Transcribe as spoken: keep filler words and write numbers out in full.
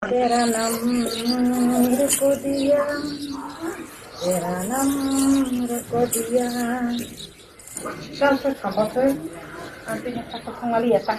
Tera nam ruko diya, tera nam ruko diya. Sal se sabo se, ang tini saka thangmali ya ta.